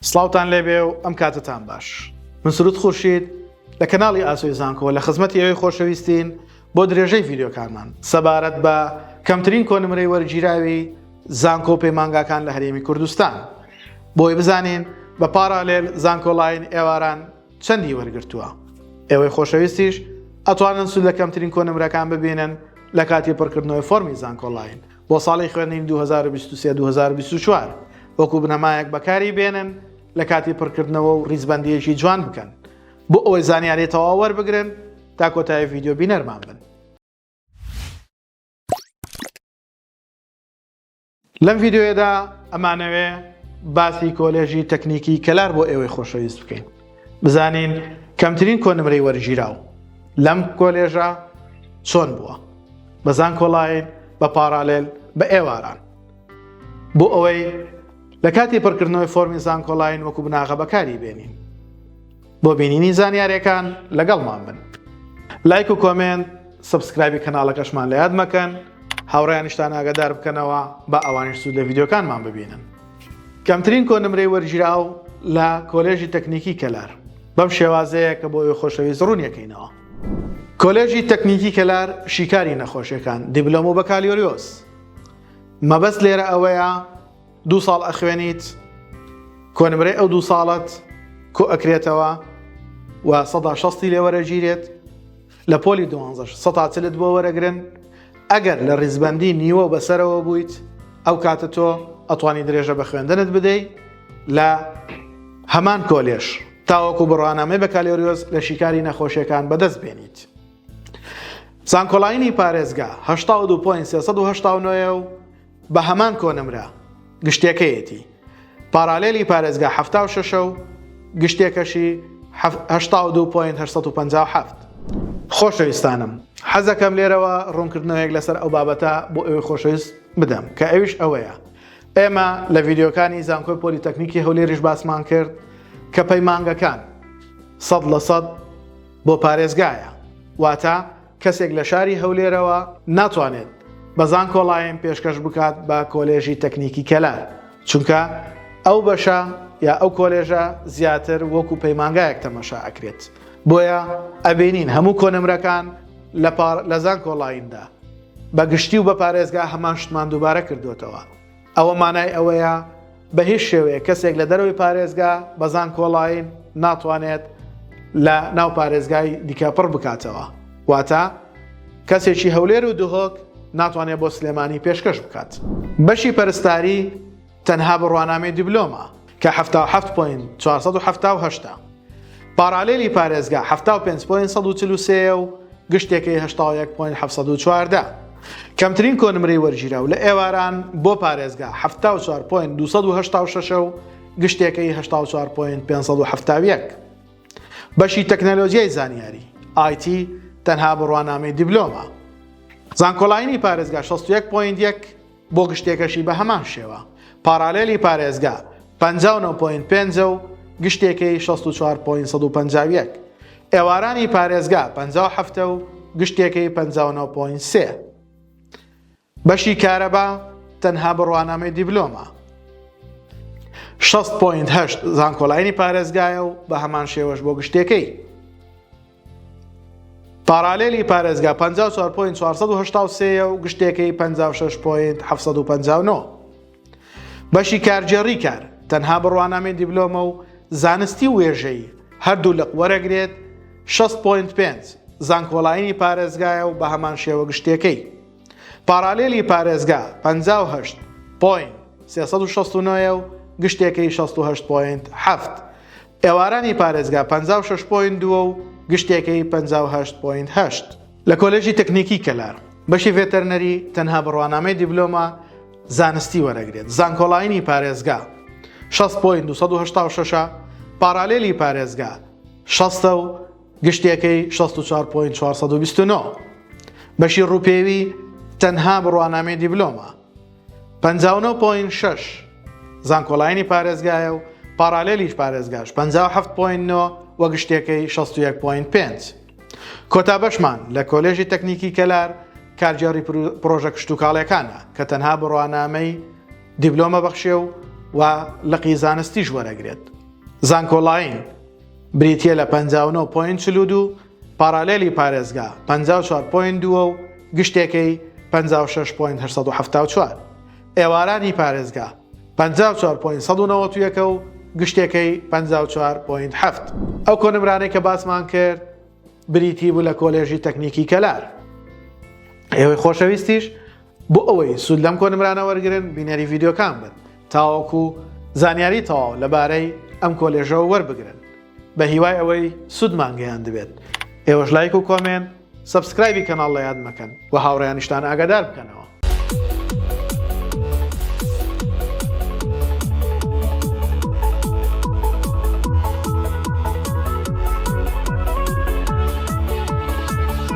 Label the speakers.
Speaker 1: سڵاوتان لێبێ و ئەم کاتەتان باش. من سرود خورشید لە کەناڵی ئاسۆی زانکۆ لە خزمەتی ئێوەی خۆشەویستین بۆ درێژەی ڤیدیۆکانمان سەبارەت بە کەمترین کۆنمرەی وەرگیراوی زانکۆ و پەیمانگاکان لە هەرێمی کوردستان بۆی بزانین بە پارالێل زانکۆلاین ئێواران چەندی وەرگرتووە. ئێوەی خۆشەویستیش ئەتوانن سوود لە کەمترین کۆنمرەکان ببینن لە کاتی پڕکردنەوەی فۆرمی زانکۆلاین بۆ ساڵی خوێندنی 2023 2024 وەکو بنەمایەک بەکاری بێنن لە کاتی پڕکردنەوە و ڕیزبەندیەکی جوان بکەن بۆ ئەوەی زانیاری تەواو وەربگرن تا کۆتایی ڤیدیۆ بینەرمان بن. لەم ڤیدیۆیەدا ئەمانەوێ باسی کۆلێژی تەکنیکی کەلار بۆ ئێوەی خۆشەویست بکەین بزانین کەمترین کۆنمرەی وەرگیراو لەم کۆلێژە چۆن بووە بە زانکۆلاین بە پارالێل بە ئێواران بۆ ئەوەی لە کاتی پڕکردنەوەی فۆرمی زانکۆلاین وەکو بناغە بەکاری بێنین بۆ بینینی زانیارەکان لەگەڵمان بن لایک و comment subscribe ی کەناڵەکەشمان لە یاد مەکەن هاوڕێیانیشتان ئاگادار بکەنەوە با ئەوانیش سوود لە ڤیدیۆکانمان ببینن. کەمترین کۆنمرەی وەرگیراو لە کۆلێژی تەکنیکی کەلار بەم شێوازەیە کە بۆ ئێوەی خۆشەویست ڕوونیەکەینەوە. کۆلێژی تەکنیکی کەلار شیکاری نەخۆشیەکان دیبلۆم و بەکالیۆریۆس مەبەست لێرە ئەوەیە دوو ساڵ ئەخوێنیت کۆنمرەی ئەو دوو ساڵەت کۆ ئەکرێتەوە و سەدا شەستی لێ وەرەگیرێت لە پۆلی دوانزەش سەتا چلت بۆ وەرەگرن ئەگەر لە ڕیزبەندی نیوە و بەسەرەوە بوویت ئەو کاتە تۆ ئەتوانی درێژە بە خوێندنت بدەی لە هەمان کۆلێژ تاوەکو بڕوانامەی بەکالۆریۆس لە شیکاری نەخۆشیەکان بەدەست بێنیت. زانکۆلاینی پارێزگا 82.389 و بە هەمان کۆنمرە گشتیەکەیەتی. پارالێلی پارێزگا 76 و گشتیەکەشی 82.857. خۆشەویستانم حەزەکەم لێرەوە ڕوونکردنەوەیەک لەسەر ئەو بابەتە بۆ ئێوەی خۆشەویست بدەم کە ئەویش ئەوەیە ئێمە لە ڤیدیۆکانی زانکۆی پۆلیتەکنیکی هەولێریش باسمان کرد کە پەیمانگەکان 100% بۆ پارێزگایە واتە کەسێک لە شاری هەولێرەوە ناتوانێت بە زانکۆلاین پێشکەش بکات بە کۆلێژی تەکنیکی کەلار چونکە ئەو بەشە یا ئەو کۆلێژە زیاتر وەکو پەیمانگایەک تەمەشا ئەکرێت بۆیە ئەبینین هەموو کۆنمرەکان لە پار لە زانکۆلایندا بە گشتی و بە پارێزگا هەمان شتمان دووبارە کردوێتەوە ئەوە مانای ئەوەیە بە هیچ شێوەیەک کەسێک لە دەرەوەی پارێزگا بە زانکۆلاین ناتوانێت لە ناو پارێزگای دیکە پڕ بکاتەوە واتە کەسێکی هەولێر و دهۆک ناتوانێت بۆ سلێمانی پێشکەش بکات. بەشی پەرستاری تەنها بڕوانامەی دیبلۆمە کە 77 point 478 ە. پارالێلی پارێزگا 75 point 143 و گشتێکەی 81 point 714. کەمترین کۆنمرەی وەرگیراو لە ئێواران بۆ پارێزگا 74 point 286 و گشتێکەی 84 point 571. بەشی تەکنەلۆجیای زانیاری، IT، تەنها بڕوانامەی دیبلۆمە. زانکۆلاینی پارێزگا 61 point 1 بۆ گشتێکەشی بە هەمان شێوە. پارالێلی پارێزگا 59 point 5 و گشتێکەی 64 point 151. ئێوارانی پارێزگا 57 و گشتێکەی 59 point 3. بەشی کارەبا تەنها بڕوانامەی دیبلۆمە. 60 point 8 زانکۆلاینی پارێزگایە و بە هەمان شێوەش بۆ گشتێکەی. پارالێلی پارێزگا 54 point 483 و گشتێکەی 56 point 759. بەشی کارگێڕی کار تەنها بڕوانامەی دیبلۆمە و زانستی و وێژەیی هەردوو لق وەرەگرێت 60 point 5 زانکۆلاینی پارێزگایە و بە هەمان شێوە گشتێکەی. پارالێلی پارێزگا 58 point 369 و گشتێکەی 68 point 7. ئێوارانی پارێزگا 56 point 2 و گشتێکەی 58 point 8. لە کۆلێژی تەکنیکی کەلار بەشی ڤێتەرنەری تەنها بڕوانامەی دیبلۆمە زانستی وەرەگرێت زانکۆلاینی پارێزگا 60 point 286 پارالێلی پارێزگا 60 و گشتیەکەی 64 point 429. بەشی ڕووپێوی تەنها بڕوانامەی دیبلۆمە 59 point 6 زانکۆلاینی پارێزگایە و پارالێلیش پارێزگاش 57 point 9 و گشتیەکەی 61 point 5. کۆتا بەشمان لە کۆلێژی تەکنیکی کەلار کارگێڕی پرۆژە کشتوکاڵیەکانە کە تەنها بڕوانامەی دیبلۆمە بەخشێ و و لقی زانستیش وەرەگرێت. زانکۆلاین بریتییە لە 59 point 42، پارالێلی پارێزگا 54 point دووە و گشتێکەی 56 point 874. ئێوارانی پارێزگا 54 point 191 و گشتێکەی 54 point 7. ئەو کۆنمرانەی کە باسمان کرد بریتی بوو لە کۆلێژی تەکنیکی کەلار. ئێوەی خۆشەویستیش بۆ ئەوەی سوود لەم کۆنمرانە وەرگرن بینەری ڤیدیۆکان بن تاوەکو زانیاری تەواو لەبارەی ئەم کۆلێژەوە وەربگرن. بە هیوای ئەوەی سوودمان گەیاندبێت. ئێوەش لایک و comment، subscribe ی کەناڵ لە یاد مەکەن و هاوڕێیانیشتان ئاگادار بکەنەوە.